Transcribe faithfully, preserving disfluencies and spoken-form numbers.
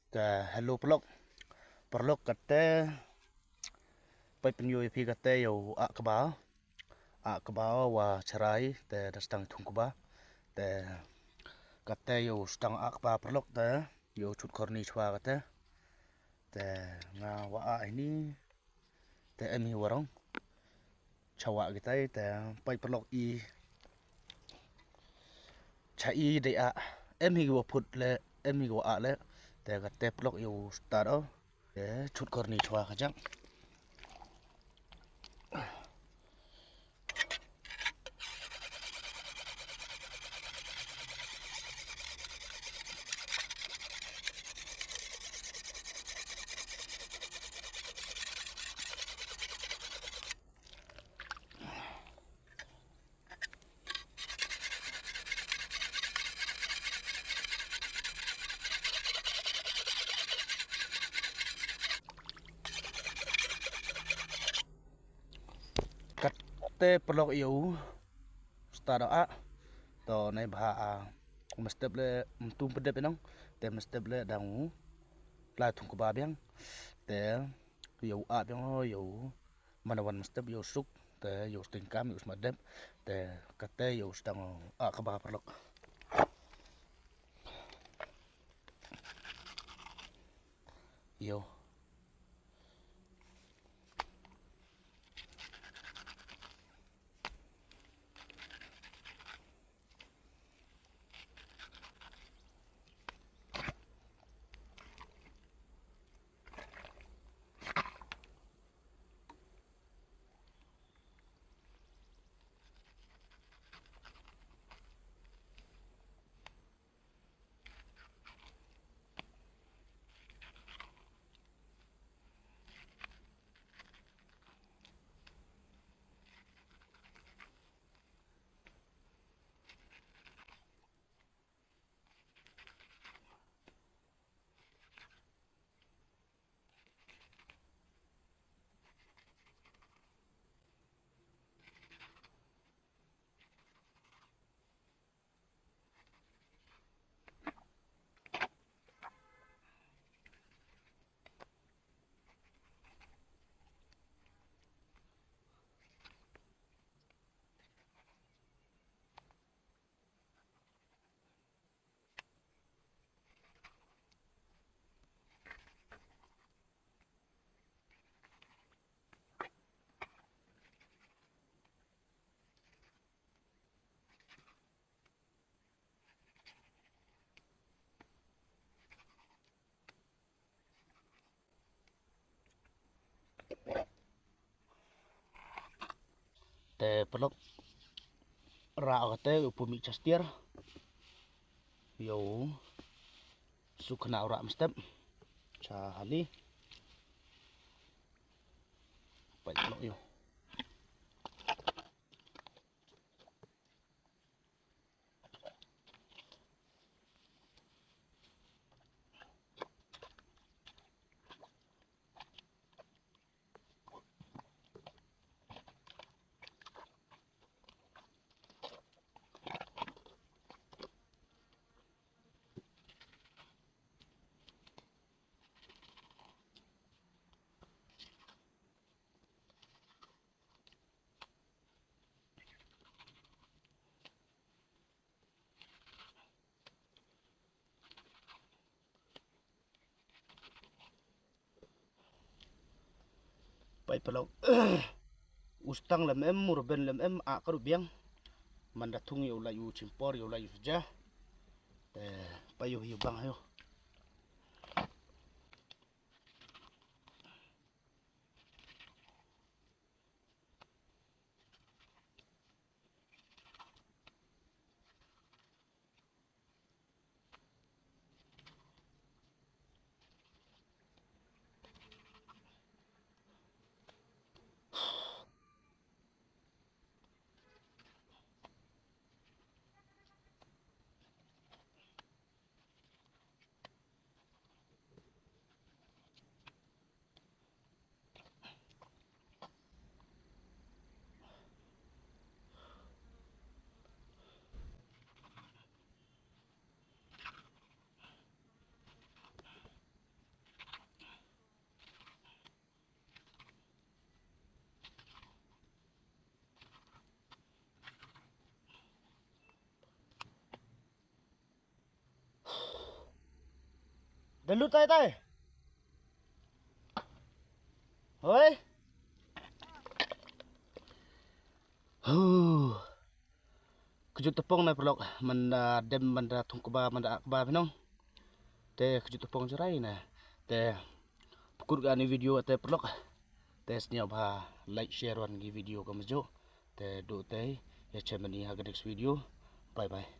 Te hello paralok. Paralok, kata peit pynïoh ïa phi kata ïa u ah kba. Ah kba wa sharai te da sdang thung kba. Te kata ïa u sdang ah kba paralok, te ïa u chut khorni chwa kata. Te nga wa ah ini. Te em hi warong. Chawa kitai te peit paralok i. Cha i dei ah. Em hi wa phut le, em hi wa ah le. Te kata paralok ïa u start o. Te chut khorni chwa ka jang. Kata paralok ïa u start ah. To nai bha ah. Mestep le mtum pedep enong. Te mestep le dang u la thung kba biang. Te ïa u ah biang ïa u. Mana wan mestep ïa u suk, te ïa u sting kam, ïa u smat dep, te kata ïa u sdang ah kba paralok. Ïa u. Te paralok, rah kata u pumi chastier. Ïa u suk khnang u rah mestep. Cha hani. Peit paralok ïa u. Peit paralok. U stang lem em, u rben lem em, ah ka ruh biang. Man da thung ïa u lait u chimpor, ïa u lait u sja. Te peit ïa u bang ïa u. Da lut tai tai. Hoi. Huh. Kjut tepong na paralok, mynda dem, mynda thung kba, mynda kba pynong. Te kjut tepong jerai na. Te pynkur kane video te paralok. Te sngewbha like, share wan ki video ka mjo. Te duh te, ïa chem ni ha ka next video. Bye bye.